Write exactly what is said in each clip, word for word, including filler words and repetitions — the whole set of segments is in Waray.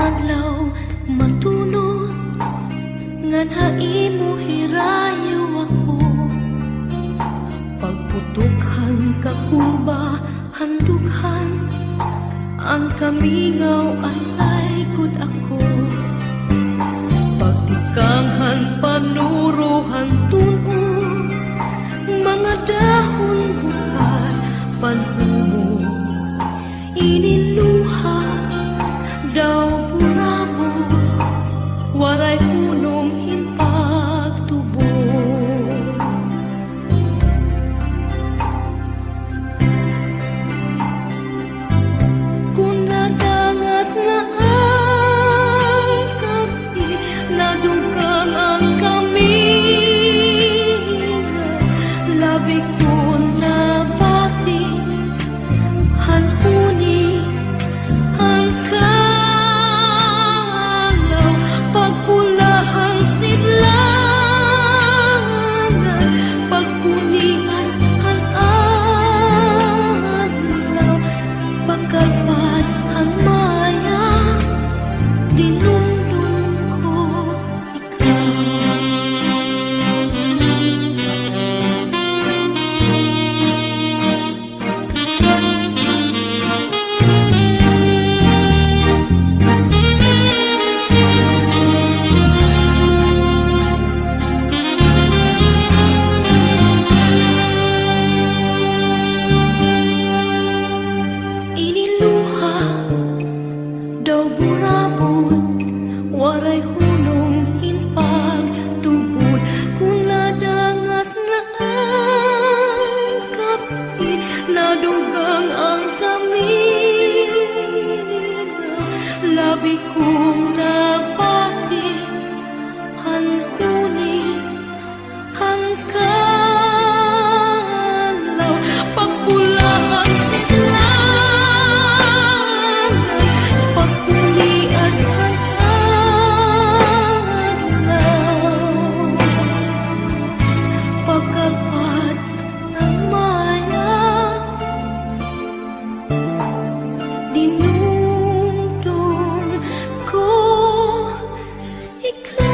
Adlaw matunod, ngan ha imo hirayo ako. Pagputok han kakulba han dughan, an kamingaw asay gud ako. Pagtikang han panuro han tun-o, mga dahon bukal panhumo. Ini luha daw burabod, waray hunong hin pagtubod. Kon nadangat na an kab-i, nadugang an kamingaw, labi kon nabati han huni an kalaw, pagpula han sidlangan, pagpunias han adlaw, pagkalpad han maya, dinumdom ko ikaw. Ini luha daw burabod, waray hunong hin pagtubod. Kon nadangat na an kab-i, nadugang an kamingaw, labi kon nabati han huni han kalaw, pagpula han sidlangan, pagpunias han adlaw, pagkalpad han maya, dinumdom ko ikaw.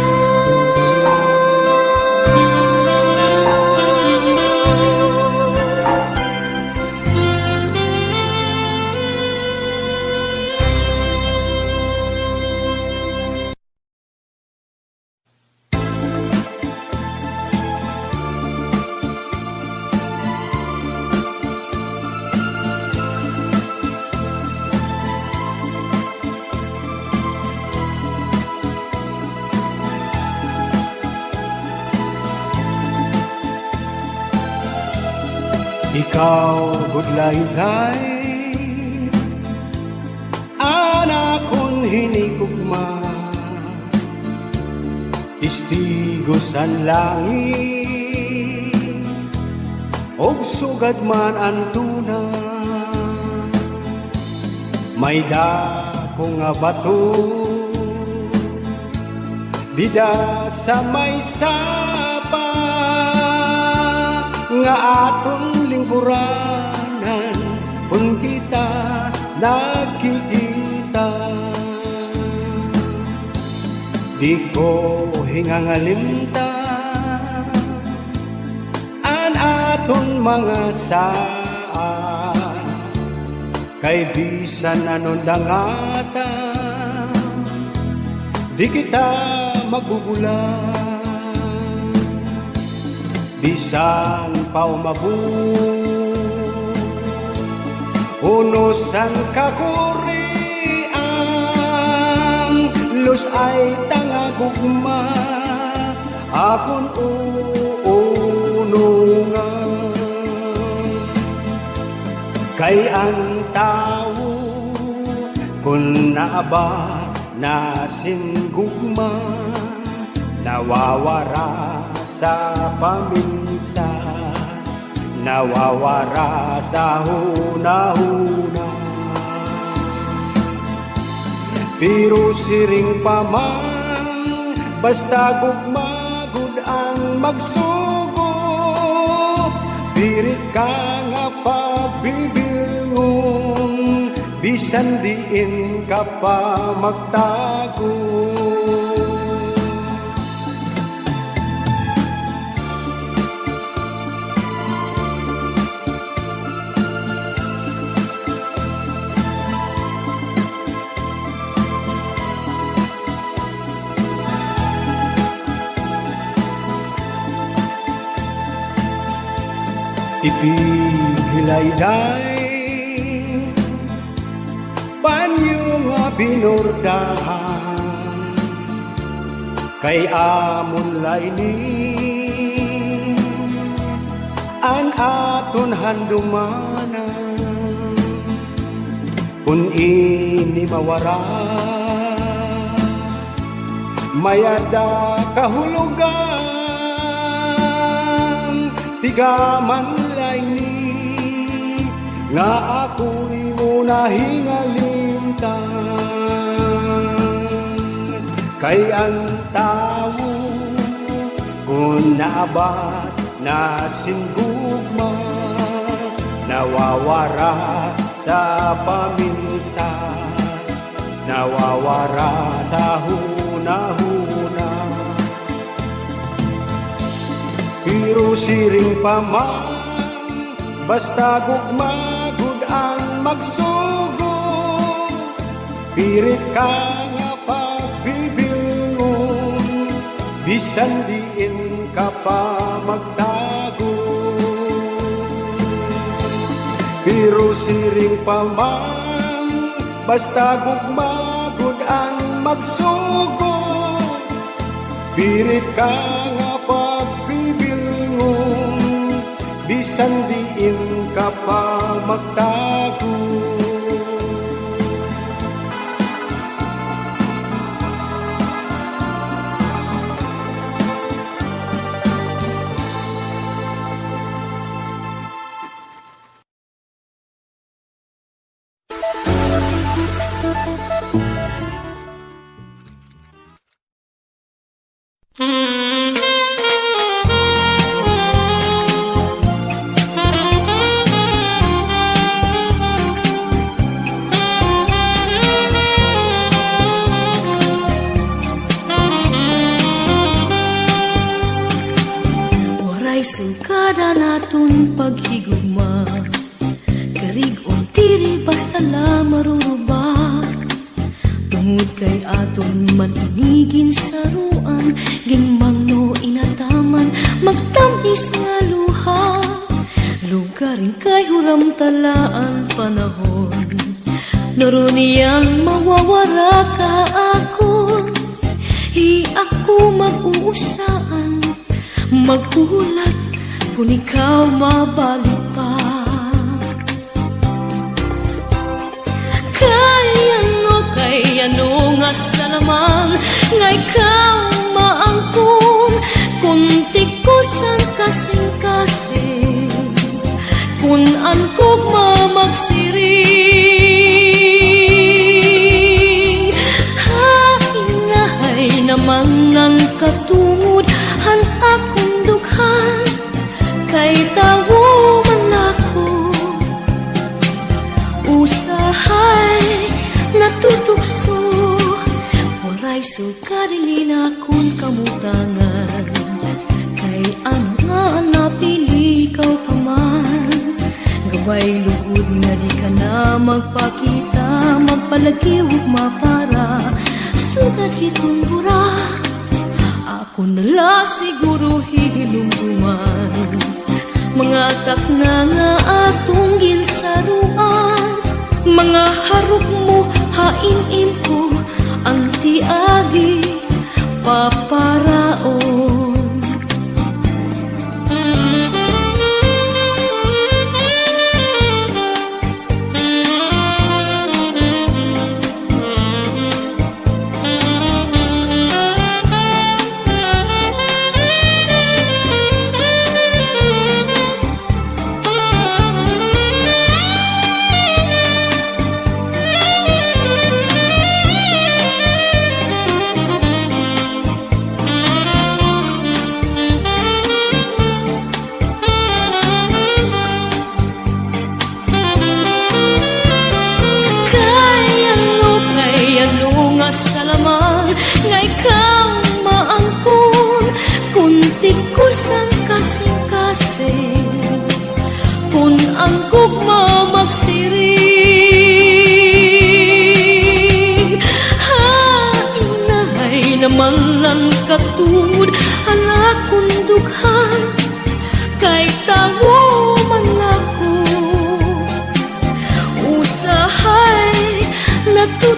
Ikaw gud, Laytay, an akon hinigugma, testigo san langit, ug sugad man an tuna. May dako nga bato dida sa may sapa nga aton lingkuranan kon kita nagkikita. Di ko hingangalimtan an aton mga saad, kay bisan ano an dangata, di kita magbubulag. Bisan pa umabot unos an kakurian, lus-ay ta nga gugma akon uunongan. Kay an tawo kon naaba na sin gugma, nawawara sa paminsa, nawawara sa hunahuna. Pero siring pa man, basta gugma gud an magsugo, diri ka nga pagbibilngon, Bisan diin ka pa magtago. Tipig Hilayday, panyo nga binordahan, kay amon la ini an aton handumanan. Kon ini mawara, may-ada kahulogan, tigaman la ini nga ako imo nahingalimtan. Kay an tawo, kon naabat na sin gugma, nawawara sa paminsan, nawawara sa hunahuna. Pero siring pa man, basta gugma gud an magsugo, pirit ka nga pagbibilngon, bisan diin ka pa magtago. Pero siring pa man, basta gugma gud an magsugo, pirit ka nga pagbibilngon, bisan diin ka pa magtago. Waray sugad an aton paghigugma. Karig-on diri basta la maruruba. Tungod kay aton man ini ginsaruan, ginmangno inataman, magtam-is nga luha. Lugaring kay huram ta la an panahon. Nurun iyan mawawara ka akon, hi ako mag-uusaan. Maghuhulat kon ikaw mabalik pa. Kay ano, kay ano nga sala man nga ikaw maangkon, kon tigkusan kasingkasing, kon an gugma magsiring. Hain na hay naman an katungod han akon dughan, kay tawo man ako, usahay natutukso, waray sugad ini an akon kamutangan. Kay ano nga napili ikaw pa man, gabay lugod nga di ka na magpakita, magpalagyo ugma para sugad hiton burak. Ako na la siguro hihinumduman, mga takna nga aton ginsaruan, mga harok mo hain-in ko an tiagi paparaon.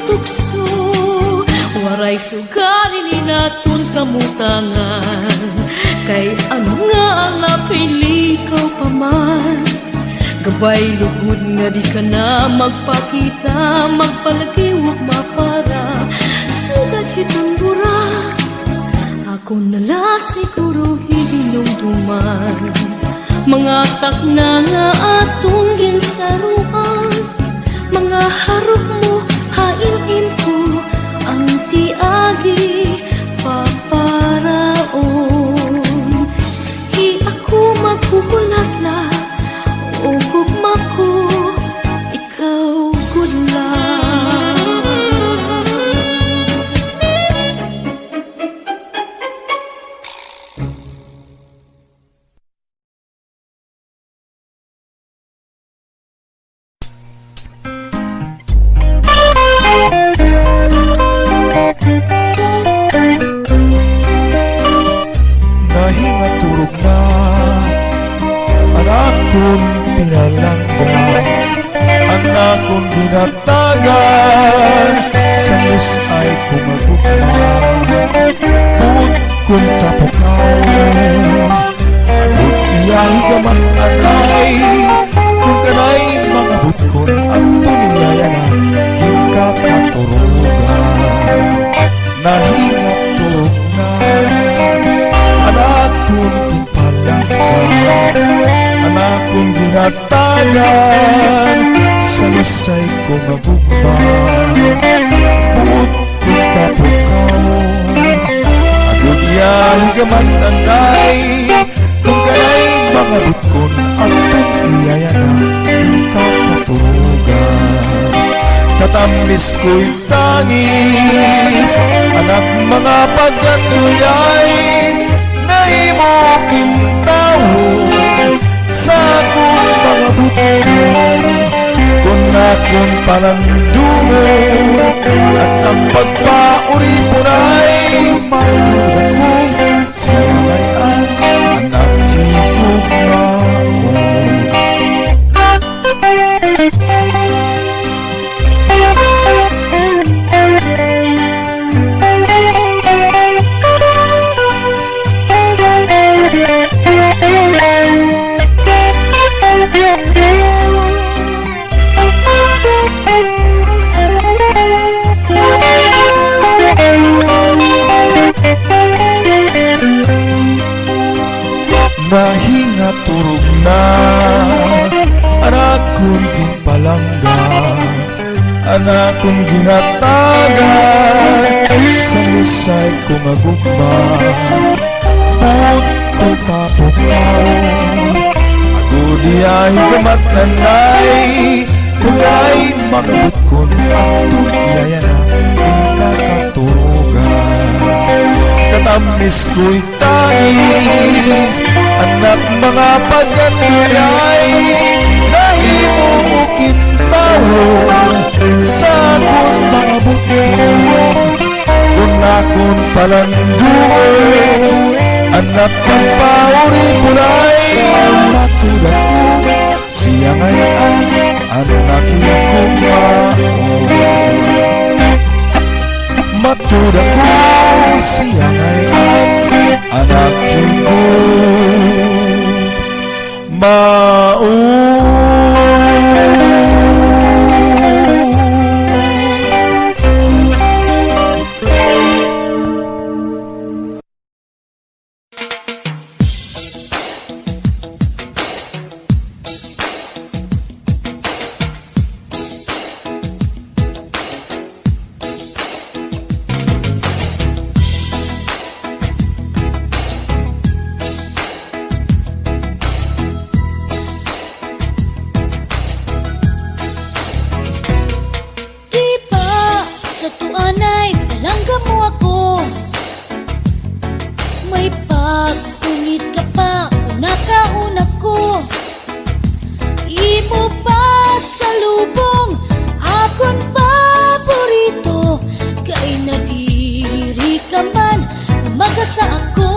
Tukso, waray sugal ini aton kamutangan. Kay ano nga an napili ikaw pa man. Gabay lugod nga di ka na magpakita, magpalagi ug mapara. Sugad hiton burak, ako na la siguro hihinumduman. Mga takna nga aton ginsaruan, mga harok mo ha im-im ko, an tiagi paparaon. Di ako maghuhulat la, o gugma ko, ikaw gud la. Nahingaturog na an akon pinalangga, an akon ginhatagan, sa Dios ay kumagugma. Buot kon tapok ako, agod iya higaman anay, kon kanay mga butkon, adto niya yana, ginkakaturogan. Nahingaturog na an akon ginpalangga, an akon ginhatagan, sa Dios ay kumagugma. Buot kon tapok ako, agod iya higaman anay, kon kanay mga butkon, adto niya yana, ginkakaturogan. Katamis ko'y tangis, anak, mga pagkatuyay, nahimo kintawo sa akon mga butkon. Kon akon palandungon, an akon pagpauripon ay matuod ako, siya ngay-an an akon higugmaon. Nahingaturog na an akon ginpalangga, an akon ginhatagan, sa Dios ay kumagugma. Buot kon tapok ako, agod iya higaman anay, kon kanay mga butkon, adto niya yana, ginkakaturogan. Katamis ko'y tangis, anak, mga pagkatuyay, nahimo kintawo sa akon mga butkon. Kon akon palandungon, an akon pagpauripon ay matuod ako, siya ngay-an an akon higugmaon. Matuod ako, siya ngay-an an akon higugmaon. Di ba, sa tuanay, palangga mo ako. May pagkunit ka pa, una ka, una ko. Imo pasalubong, akon paborito. Kay nadiri ka man, nga mag-asa ako.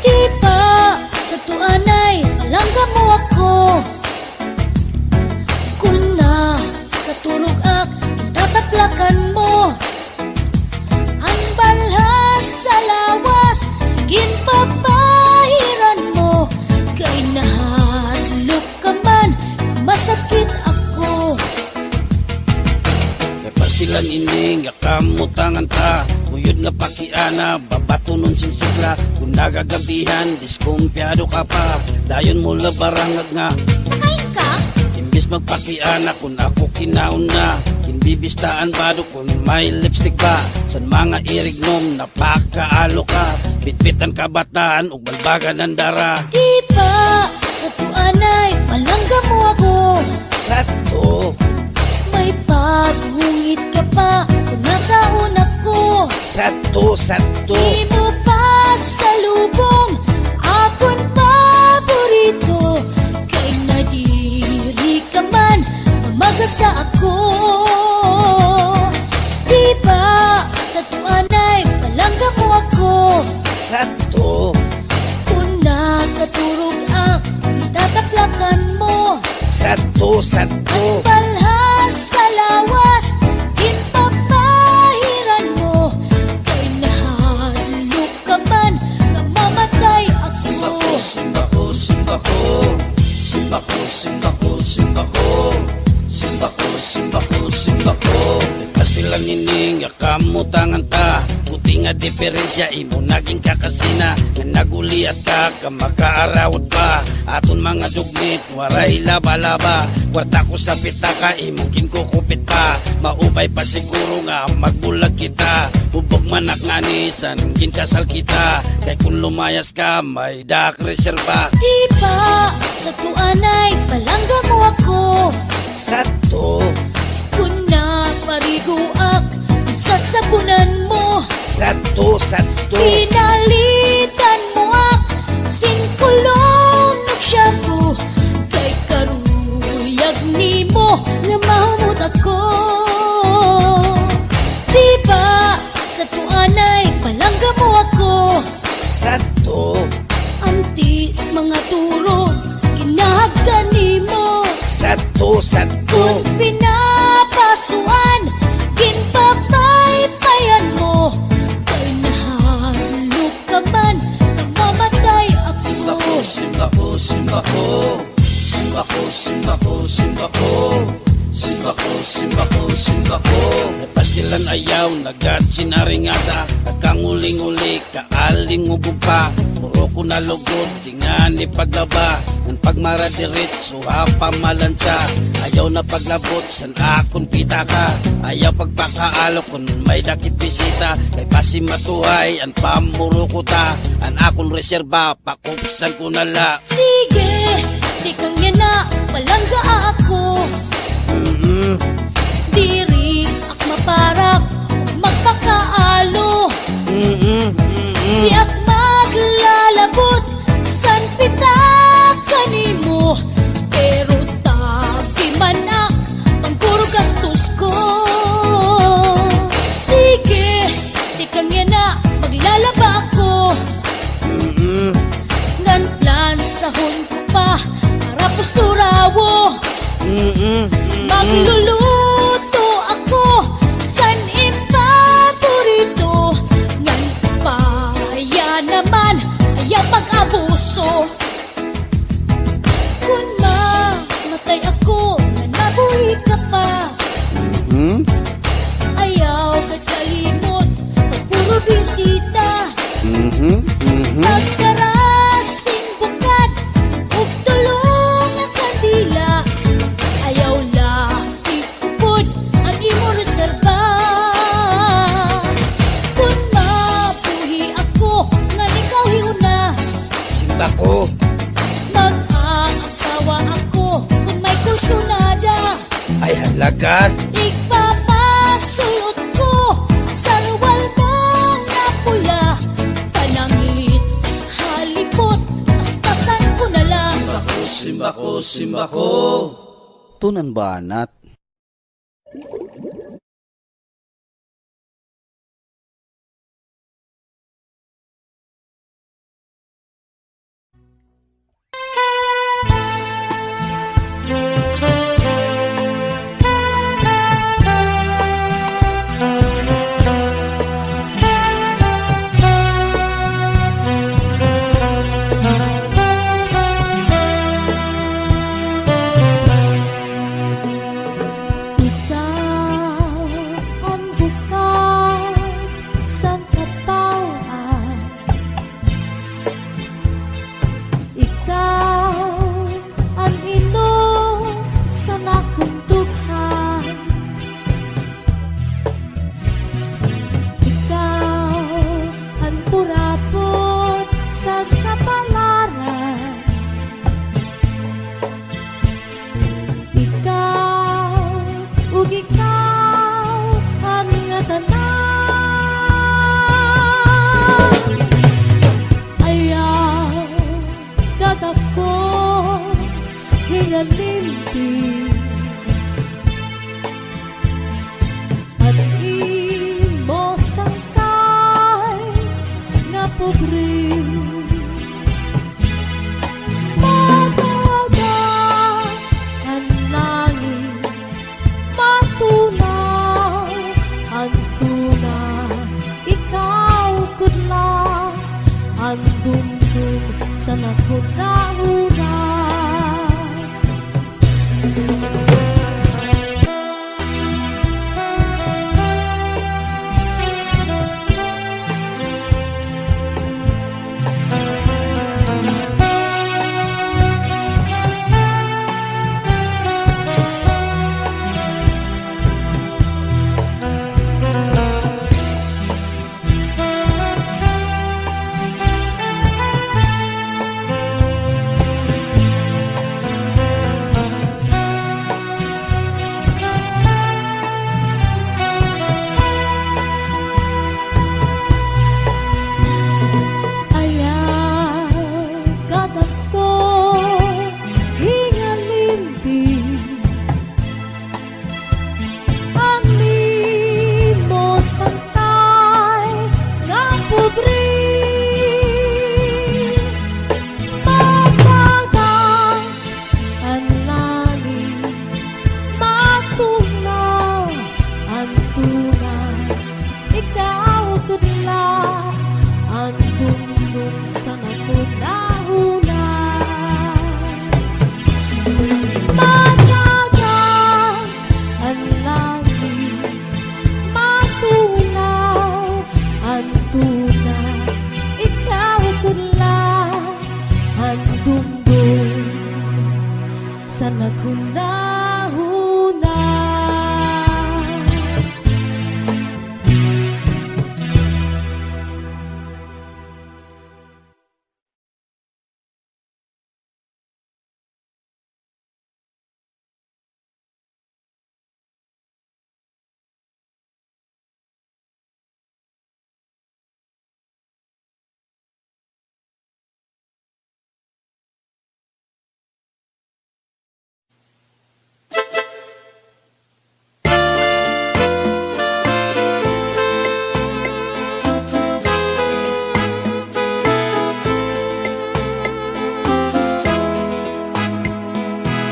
Di ba, sa tuanay, palangga mo ako. Kon nakaturog ak, Nga pakiana, babatunon sin sikla. Kun nagagabihan, diskumpiyado ka pa. Dayon mo la barangag nga, "Nakain ka?" Imbis magpakiana, kun ako kinaon na. Ginbibistaan bado kun may lipstick ba. San mga irignom, napakaalo ka. Bitbit an kabataan, ug balbagan an dara. Di ba, sadto anay, palangga mo ako. Sadto. May paghungit ka pa, kun nakaon ako. Sadto, sadto. Imo pasalubong, akon paborito. Kay nadiri ka man, nga magasa ako. Di ba, sadto anay, palangga mo ako. Sadto. Kun nakaturog ak, tataplakan mo. Sadto, sadto. An palhas sa lawas, ginpapahiran mo. Kay nahadlok ka man, nga mamatay ako. Simba ko, simba ko, simba ko. Simba ko, simba ko, simba ko. Simba ko, simba ko, simba ko. Pastilan ini nga kamutangan ta. Buti nga diperensya imo nagin kakasina. Nga naguliat ka, ka makaarawod pa. Aton mga dugmit, waray laba-laba. Kwarta ko sa pitaka, imo ginkukupit pa. Maupay pa siguro nga magbulag kita. Hubog man ak ngani, san ginkasal kita. Kay kun lumayas ka, may dak reserba. Di ba, sadto anay, palangga mo ako. Sadto. Kun naparigo ak, sasabunan mo. Sadto, sadto. Pinalitan mo ak, sin cologne ug shampoo. Kay karuyag nimo nga mahumot ako. Di ba, sadto anay, palangga mo ako. Sadto. Antes mga turo, ginahagdan nimo. Sadto, sadto. Kun pinapasuan, ginpapaypayan mo. Kay nahadlok ka man, nga mamatay ako. Simba ko, simba ko, simba ko. Simba ko, simba ko, simba ko. Simba ko, simba ko, simba ko. Pastilan ayaw, nagad sin aringasa. Nagkanguli-nguli, kaaling ugog pa. Puro ko nalugot, di ngani paglaba. Ngan pagmara diretso ha pamalansa. Ayaw na paglabot san akon pitaka. Ayaw pagpakaalok kun may dakit bisita. Kay basi matuhay an pamurukota. An akon reserba, pakuksan ko na la. Sige, tikang yana, palangga ako. Mm-mm. Diri ak maparak, magpakaalo. Mm-mm, mm-mm. Di ak maglalabot san pitaka nimo, pero tabi man ak, pangkuro gastos ko. Sige, tikang yana, maglalaba ako. Mm-mm. Ngan plansahon ko pa para pusturawo. Mm-mm, mm-mm. Magluluto ako san im paborito. Ngan paya naman, ayaw pag-abuso. Kun mamatay ako, ngan mabuhi ka pa. Mm-hmm. Ayaw gad kalimot, pagpuro bisita. Mhm, mhm. Pagkara sin bukad, ug tulo nga kandila. Ayaw la iupod an imo reserba. Kun mabuhi ako, ngan ikaw hiuna. Simba ko. Mag-aasawa ako, kun may kursunada. Ay, hala gad. Igpapasuot ko, sarwal mo nga pula, pananglit, halipot, tastasan ko na la. Simba ko, simba ko, simba ko. Tunan banat. Limpig an imo sangkay nga pobre. Mataga an langit, matunaw an tuna, ikaw gud la an dumdom san akon hunahuna. Ayaw gad ako hingalimpig an imo sangkay nga pobre. Mataga an langit, matunaw an tuna, ikaw gud la an dumdom san akon hunahuna. Mataga an langit, matunaw an tuna, ikaw gud la an dumdom san akon hunahuna.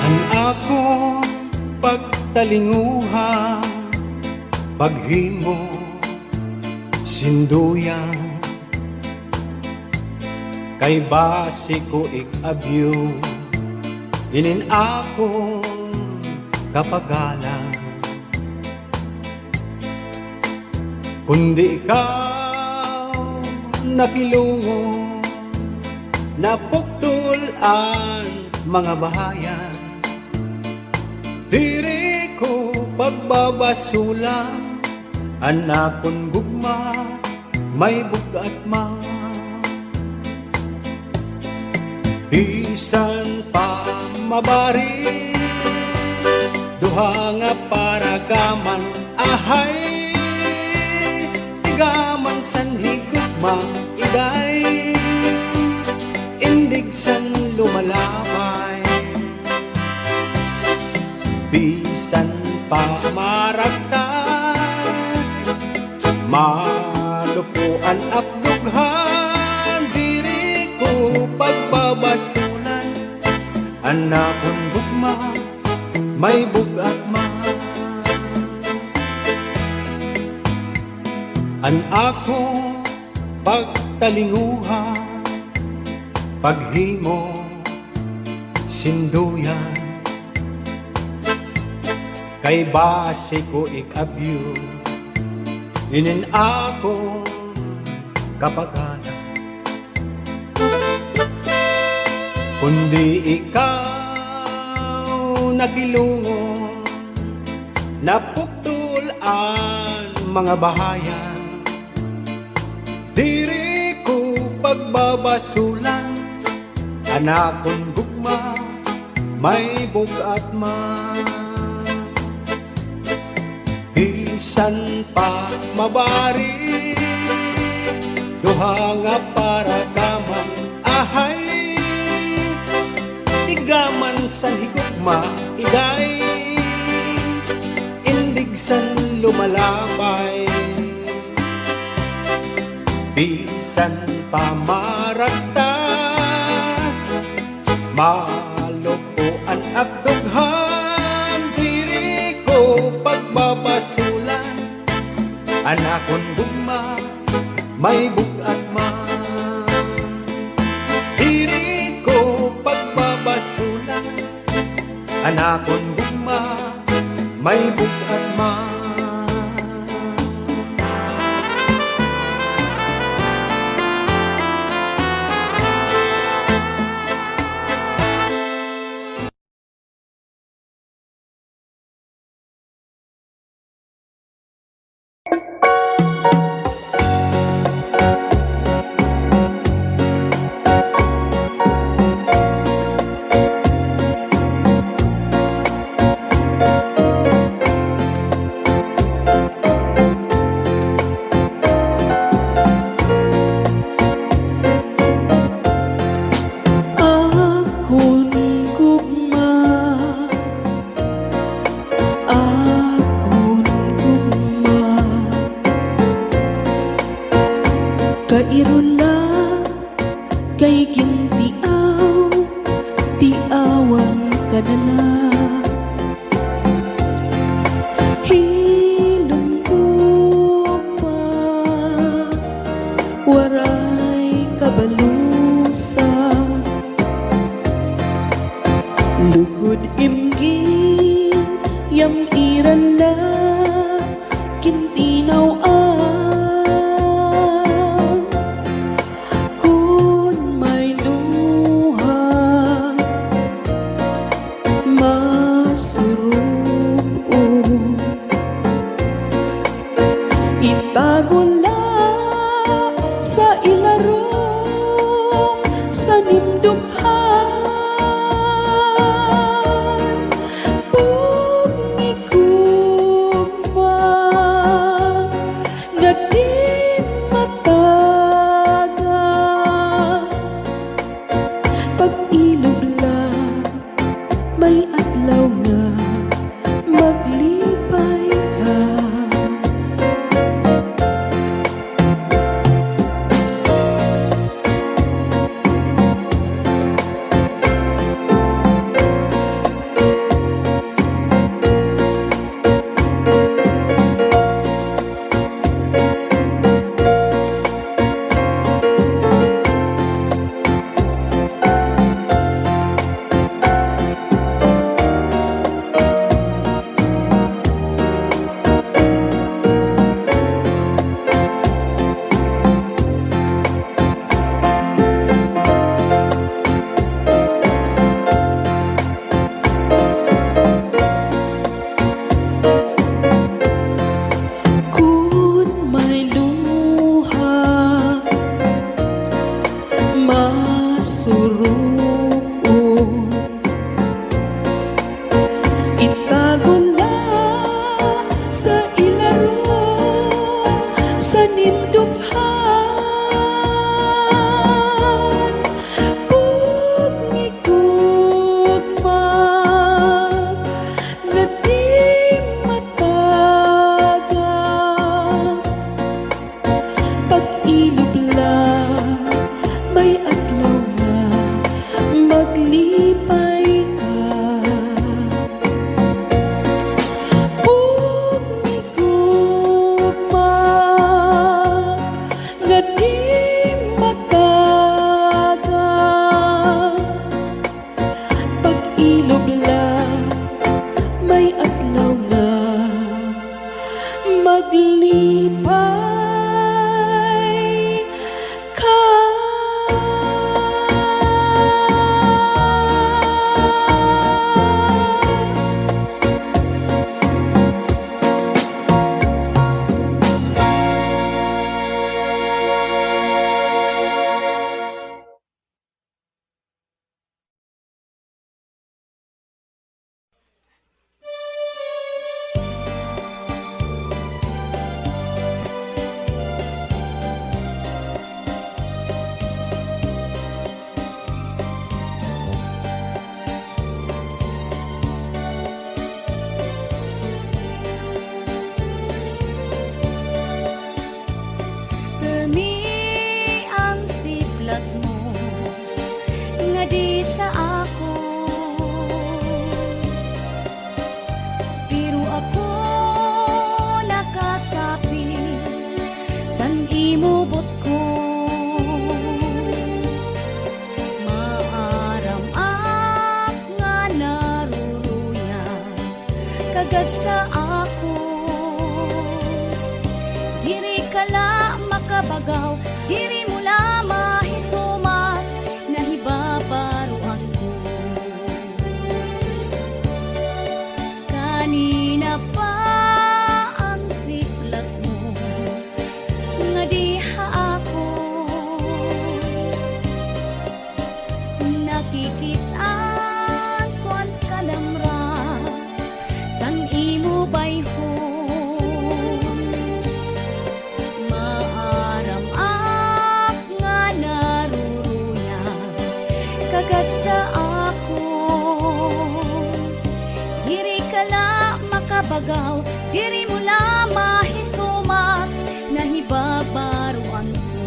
An akon pagtalinguha, paghimo sinduyan, kay basi ko ik-abyo inin akon kapagalan. Kundi ikaw nakilungon, napuktol an mga bahayan. Diri ko pagbabasulan an akon gugma, may bug-at man. Bisan pa mabari, duha nga paragaman, ahay, tigaman san higugma, iday, indig san lumalabay. Bisan pa maragtan, malupo an akdughan, diri ko pagbabasulan an akon gugma, may bug-at man. An akon pagtalinguha, paghimo sinduyan, kay basi ko ik-abyo inin akon kapagalan. Kundi ikaw nakilungon, napuktol an mga bahayan. Diri ko pagbabasulan an akon gugma, may bug-at man. Bisan pa mabari, duha nga paragaman, ahay, tigaman san higugma, igay, indig san lumalabay. Bisan pa maragtas, maluko an akdughan, diri ko pagbabasulan. An akon gugma, may bug-at man. Diri ko pagbabasulan. An akon gugma, may bug-at man. Akon gugma, akon gugma, kairo la kay gintiaw, tiawan ka na la. Hilom gugma, waray kabalusa. Lugod im ginyam-iran la gintinaw-an. Kon may luha, masurog-on. Itago la sa ilarom san im dukhan. Bug-i gugma nga di mataga. Pag-ilob la, may adlaw nga maglipay ka. Kon may luha, masurog-on. Itago la sa ilarom san im dukhan. Bug-i gugma nga di mataga. Pag-ilob la, may adlaw nga maglipay ka. Gad sa akon, diri ka la makabagaw, diri mo la mahisumat, nahibabaroan ko. Kanina pa an siplat mo ngadi ha akon. Nakikit-an ko an kalamra san imo bayhon. Maaram ak nga naruruyag ka gad sa akon. Diri ka la makabagaw, diri mo la mahisumat, nahibabaroan ko.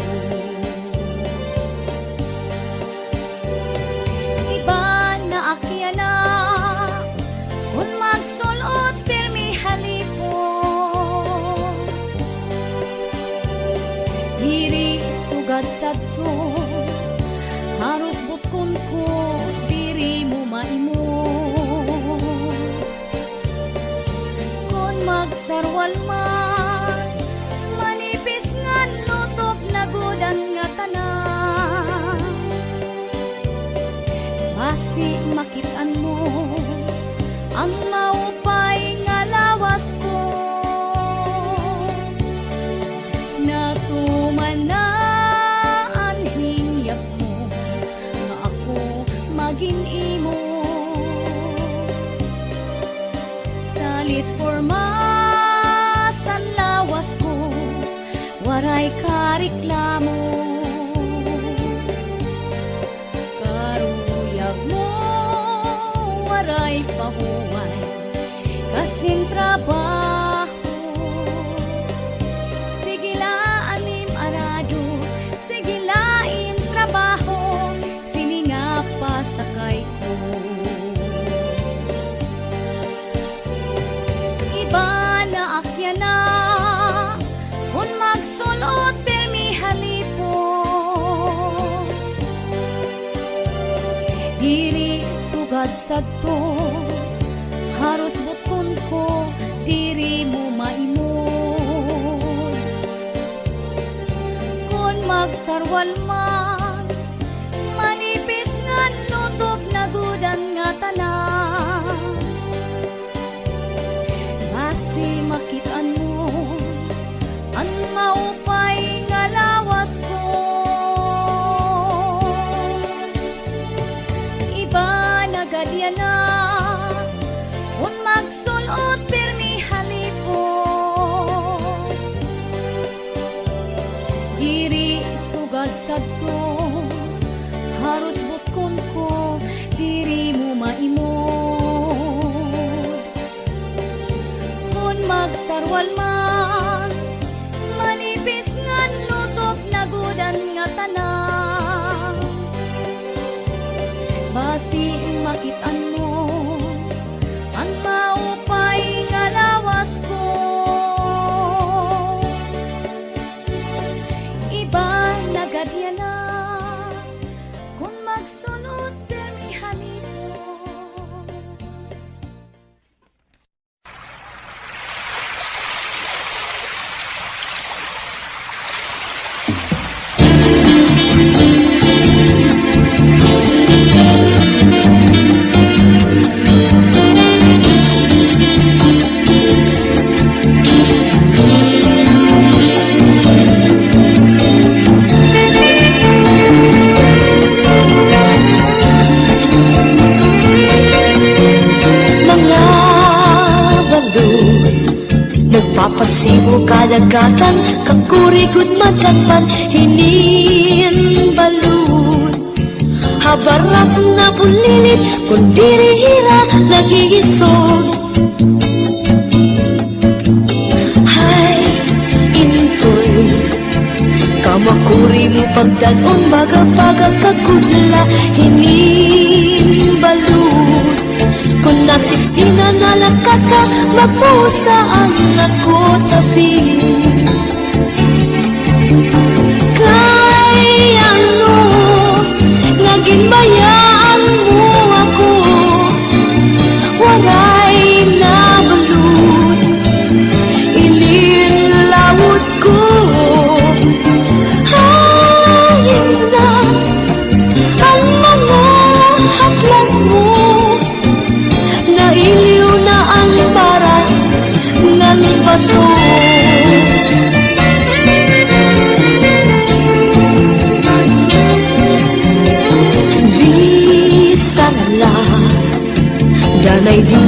Iba na ak yana, kon magsul-ot pirmi halipon. Diri sugad sadto, harusbot kon ko diri mo maimod. Kon magsarwal man, manipis ngan lutob na gud an ngatanan. Basi makit-an mo an maupay nga lawas ko. Natuman na an hingyap mo nga ako magin imo. Salit porma san lawas ko, waray ka reklamo. Karuyag mo, waray pahuway kasin trabaho. Sige la an im arado, sige la im trabaho, sini nga pasakay ko. Iba na ak yana, kon magsul-ot pirmi halipon. Diri sugad sadto, harusbot kon ko diri mo maimod. Kon magsarwal man, manipis ngan lutob na gud an ngatanan. Basi makit-an mo an maupay nga lawas ko. Iba na gad yana, kon magsul-ot pirmi halipon. Diri sugad sadto, harusbot kon ko diri mo maimod. Kon magsarwal man, manipis ngan lutob na gud an ngatanan. Basi makit-an mo an maupay nga lawas ko. Iba na gad yana, kon magsul-ot pirmi halipon. Mga balod, nagpapasibo kadagatan, kakuri gud madakpan hinin balod. Ha baras nabulilit, kon diri hira nag-iisog. Hay, Intoy, kamakuri mo pagdad-on, baga-baga kakudla hinin balod. Kon nasistina nalakat ka, magmusa an ako tabi. Kay ano nga ginbayaan mo ako? Waray na ba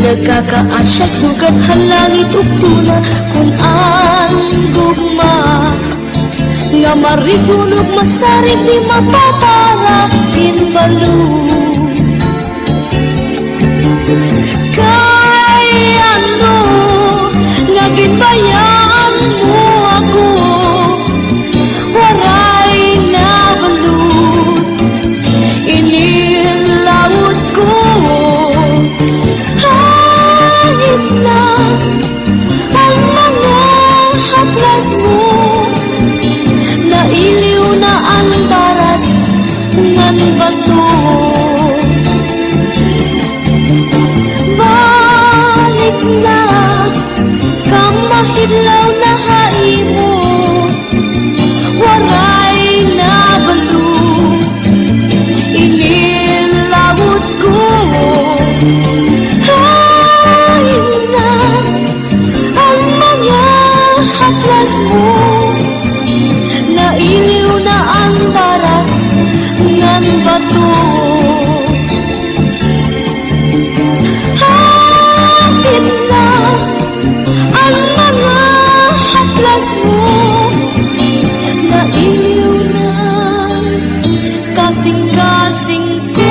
Nagkakaasya sugad ha langit ug tuna, kun an gugma nga marigyon ug masarig di mapapara, ginbalo. Kay ano nga ginbayaan mo ako, waray nabalo. Ininlawod ko, hahit na an mga haplas mo. Nailiw na an baras ngan bato. Balik na, kamahidlaw na ha imo. Waray nabalo, ininlawod ko. Hain na an mga haplas mo, nailiw na an baras ngan bato. Hapit na an mga haplas mo, nailiw na an kasingkasing ko.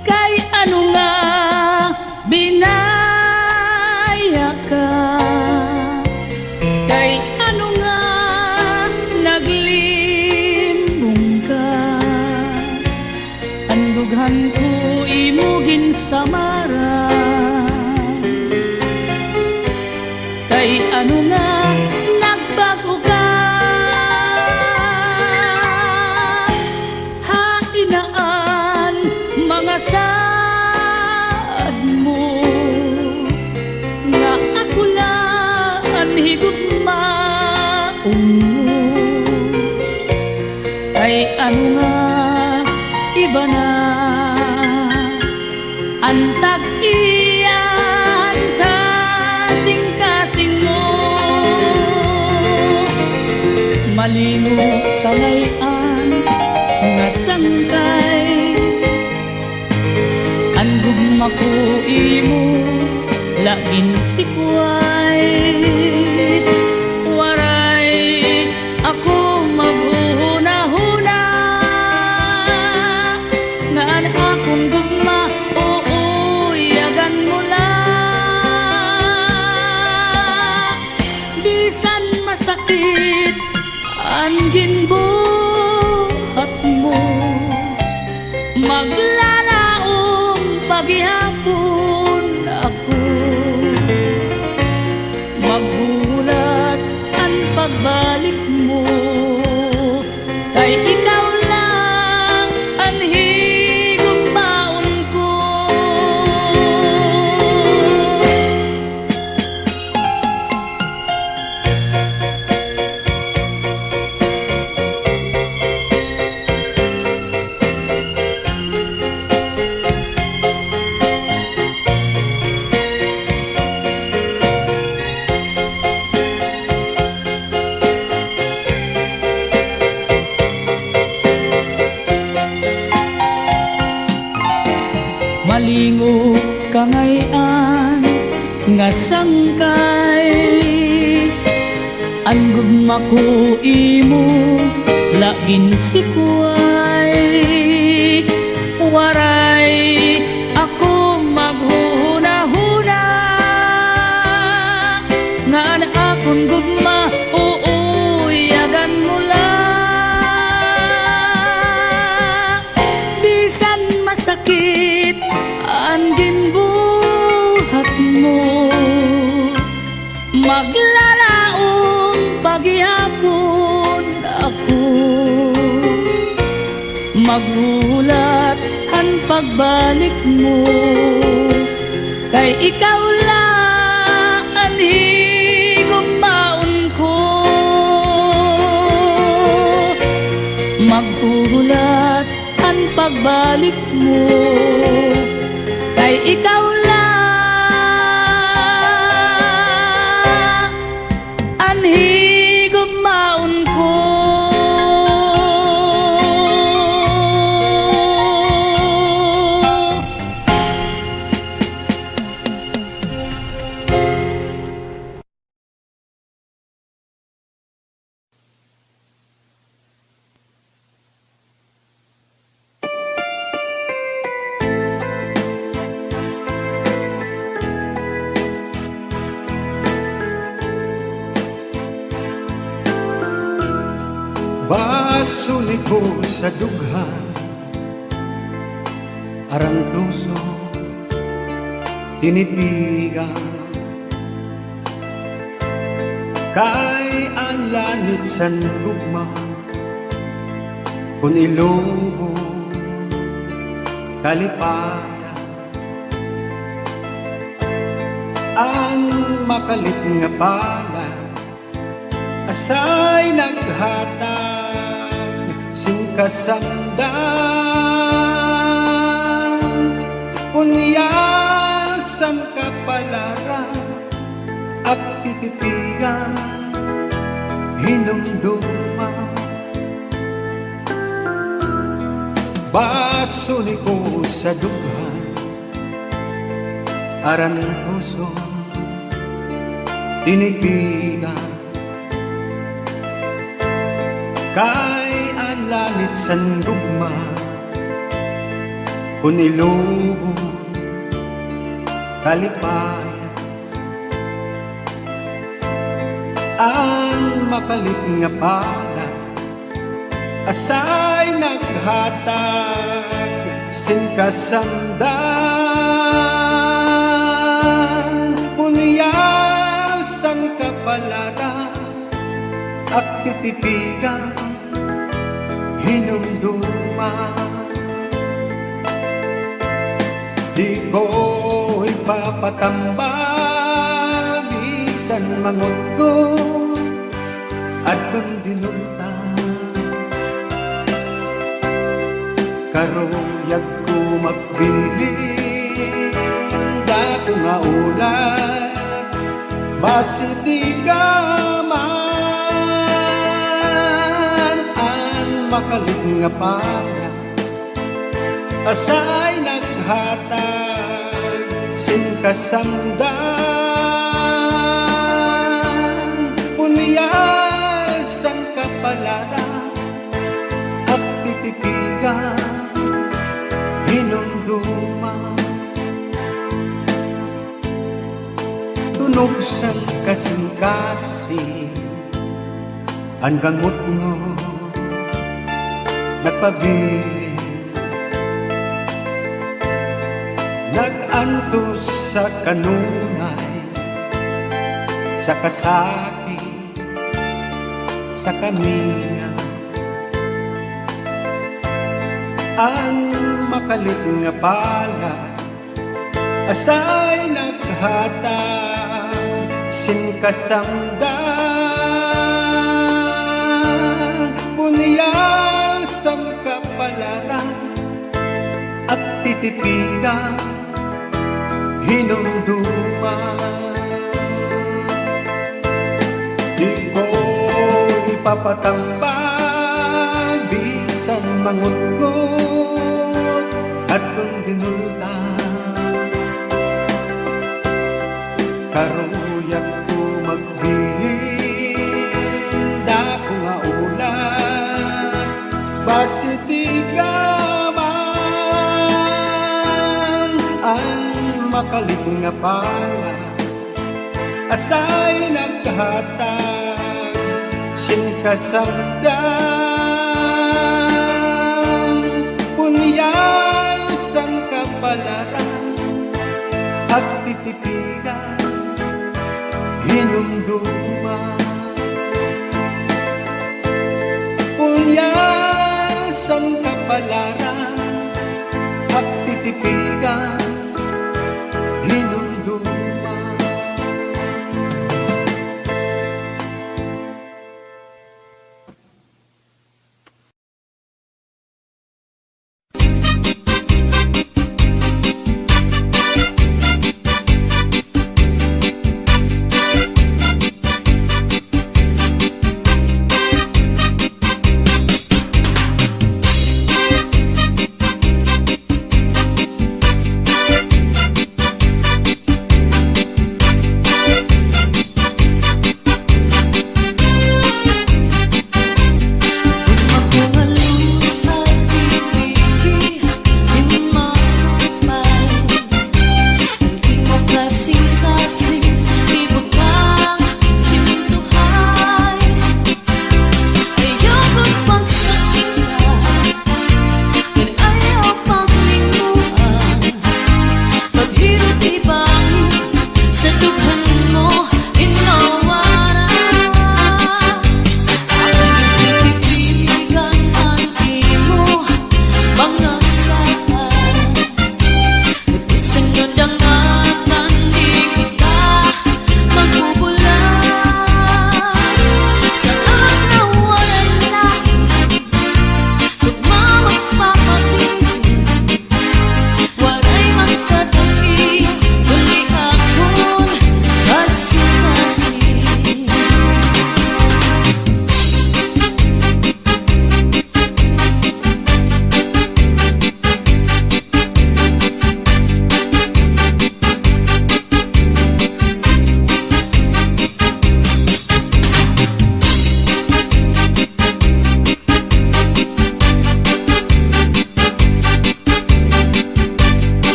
Kay ano nga binaya ka? Kay ano nga naglimbong ka? An dughan ko imo ginsamaran. Kay ano nga nagbag-o ka? Hain na an mga saad mo, nga ako la an higugmaon mo. Kay ano nga iba na an tag-iyan kasingkasing mo. Malingo ka ngay-an nga sangkay. An gugma ko imo la ginsikway. Waray ako maghuhunahuna nga an akon gugma uuyagan mo la. Bisan masakit an ginbuhat mo, maglalaom pa gihapon ako. Maghuhulat an pagbalik mo. Kay ikaw la an higugmaon ko. Malingo ka ngay-an nga sangkay, an gugma ko imo la ginsikway. Waray ako maghuhunahuna nga an akon gugma uuyagan mo la. Bisan masakit Maghuhulat han pagbalik mo, kay ikaw la an higugmaon ko. Maghuhulat han pagbalik mo, kay ikaw la an higugmaon ko. Basuni ko sa dughan, arantuso, tinipigan. Kay an lanit san gugma, kun ilubo, kalipayan. An makalit nga palad, asay naghatag sin kasamdan. Unya san kapalaran, ak titipigan, hinumduman. Basuni ko sa dughan, arantuson, tinipigan. Kay an lanit san gugma, kun ilubo, kalipayan. An makalit nga palad, asay naghatag sin kasamdan. Unya san kapalaran, ak titipigan, hinumduman. Di ko ipapatambag bisan mangutgot, adton dinulta. Karuyag ko magbilin, dako nga ulat, basi tigaman. An makalit nga palad, asay naghatag sin kasamdan. Unya san kapalaran, ak titipigan, hinumduman. Tunog san kasingkasing, an gangutngot nagpabilin, nag-antos sa kanunay, sa kasakit, sa kamingaw. An makalit nga palad, asay naghatag sin kasamdan. Unya san kapalaran, ak titipigan, hinumduman. Di ko ipapatambag bisan mangutngot, adton dinulta. Karuyag ko magbilin, dako nga ulat, basi tigaman. An makalit nga palad, asay naghatag sin kasamdan. Unya san kapalaran, ak titipigan, hinumduman. Unya San kapalaran, pagtitipigan, hinumduman.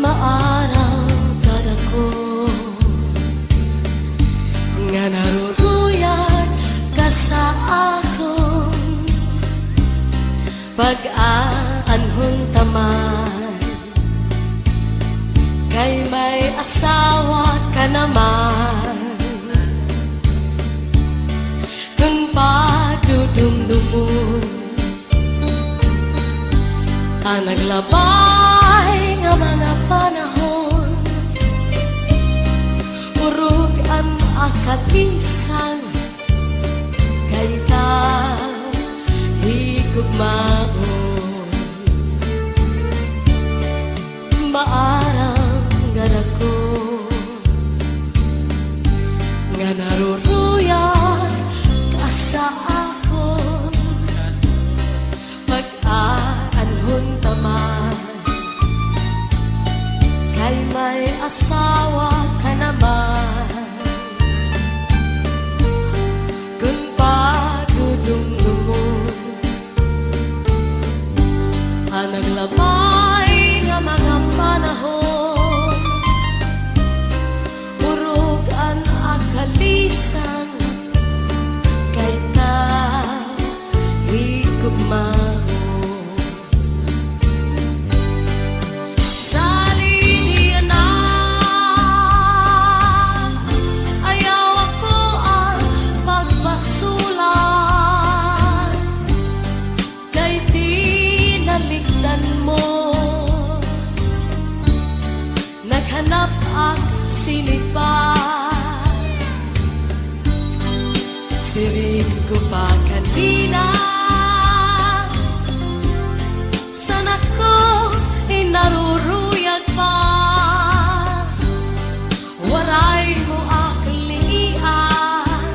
Maaram gad ako nga naruruyag ka sa akon pag-aanhon ta man. Kay may asawa ka naman, kon padudumdumon an naglabay nga mga panahon, urog an akalisan kay ikaw higugmaon. Maaram gad ako nga naruruyag ka sa akon pag-aanhon. Asawa ka naman, kun padudungdungon, ha naglabay nga mga panahon, urog an akalisan kay ta higugmaon. Sali niyan, ayaw ako an pagpasulat, kay tinalikdan mo. Naghanap ak sinipa. Siring ko pa kanina, san-o ako hinaruruyag pa. Waray mo ak lingian,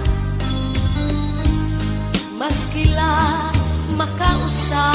maski la makausa.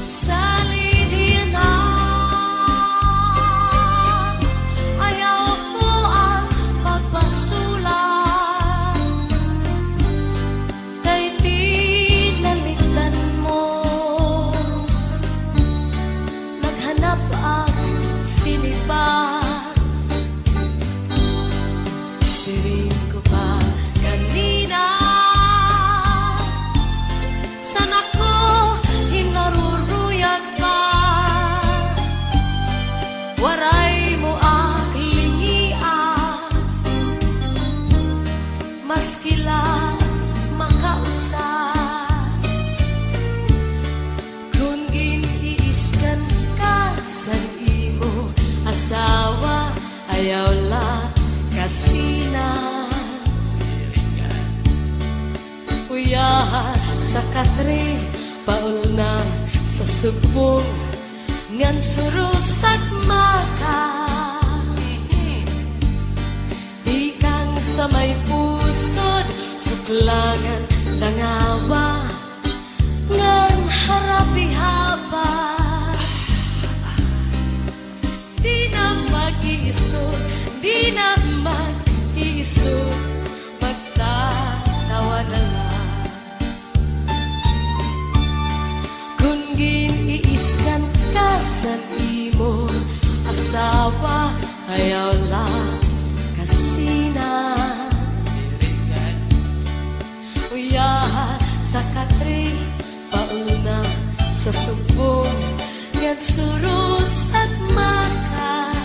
Sali niyan, ayaw ko an pagpasulat, kay tinalikdan mo. Naghanap ak sinipa. Siring ko pa kanina, san-o ako hinaruruyag pa. Waray mo ak lingian, maski la makausa. Kon gin-iiskan ka san imo asawa, ayaw la kasina. Uya, sa katre, paul na sa sugbong, ngan surusag maka. Tikang sa may pusod, suklangan dangawa, ngan harap ihaba. Di na mag-iisog, di na mag-iisog, magtatawa na la. Kon gin-iiskan ka san imo asawa, ayaw la kasina. Uya, sa katre, paul na sa sugbong, ngan surusag maka.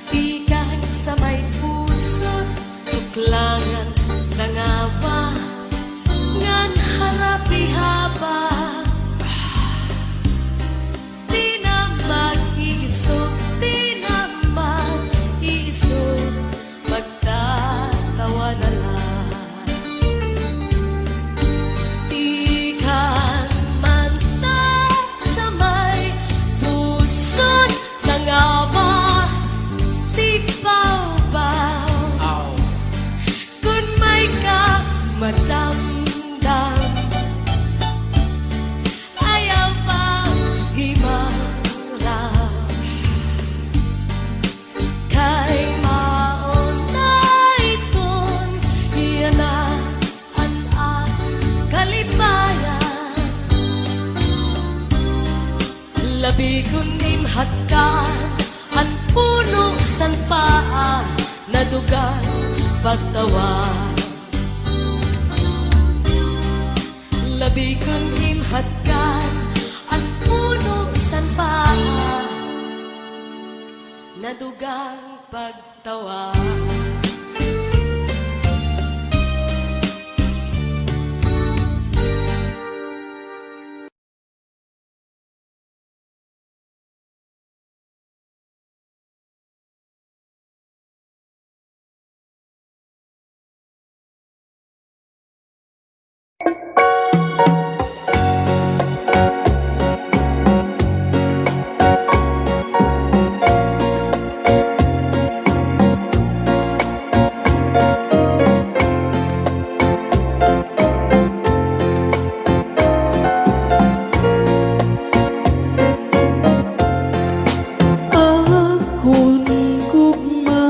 Tikang sa may pusod, suklangan dangawa, ngan harap ihaba. Di na mag-iisog, di na mag-iisog, magtatawa na la. Tikang man ta sa may pusod dangawa, tigbawbaw. Aw. Kon may ka madamdam, ayaw pa himanglam. Kay mao na iton yana an ak kalipayan. Labi kon im hatkan an puno san paa, nadugan pagtawa. Labi kon im hatkan an puno san Sa dugang pagtawa. Akon gugma,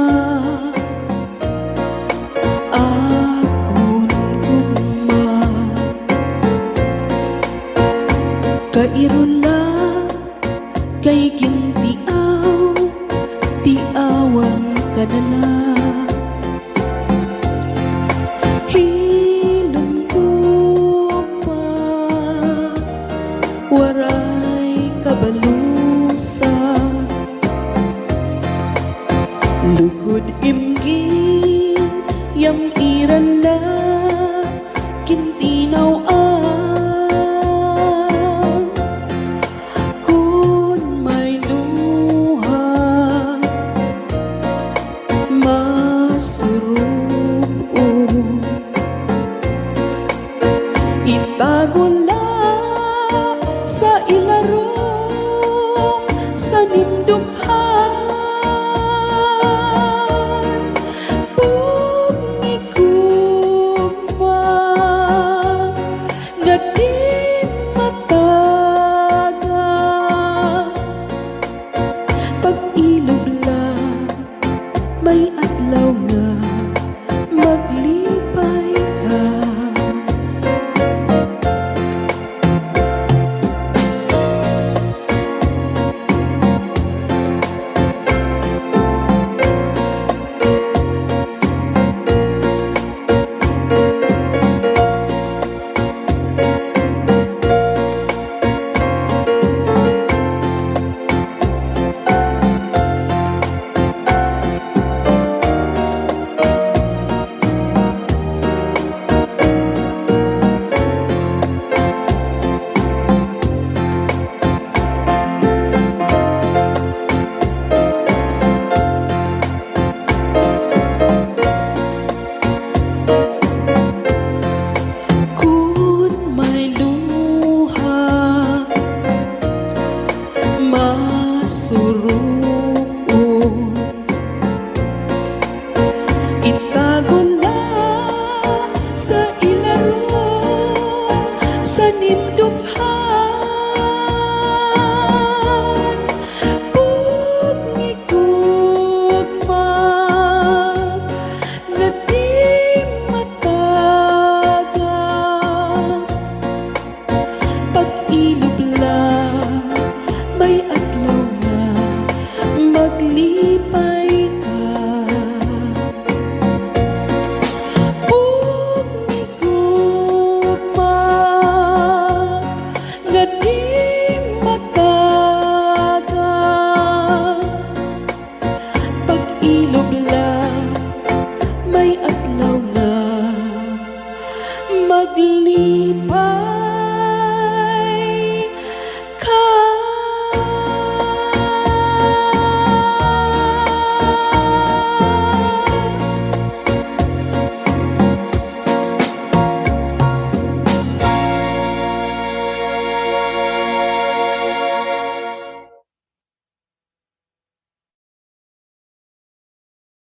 akon gugma, kairo la kay gintiaw, tiawan ka na la. Hilom gugma, waray kabalusa. Lugod im ginyam-iran la gintinaw-an. Kon may luha, masurob-on. Itago la sa ilarom san im dughan. Pugni gugma, nga diin mataga. Pag-ilob la, may adlaw nga maglipay ka. Kon may luha, masurob-on. Itago la sa ilarom san im dughan. Pugni gugma, nga diin mataga. Pag-ilob la, may adlaw nga maglipay ka. Pugni gugma, nga diin mataga. Pag-ilob la, may adlaw nga maglipay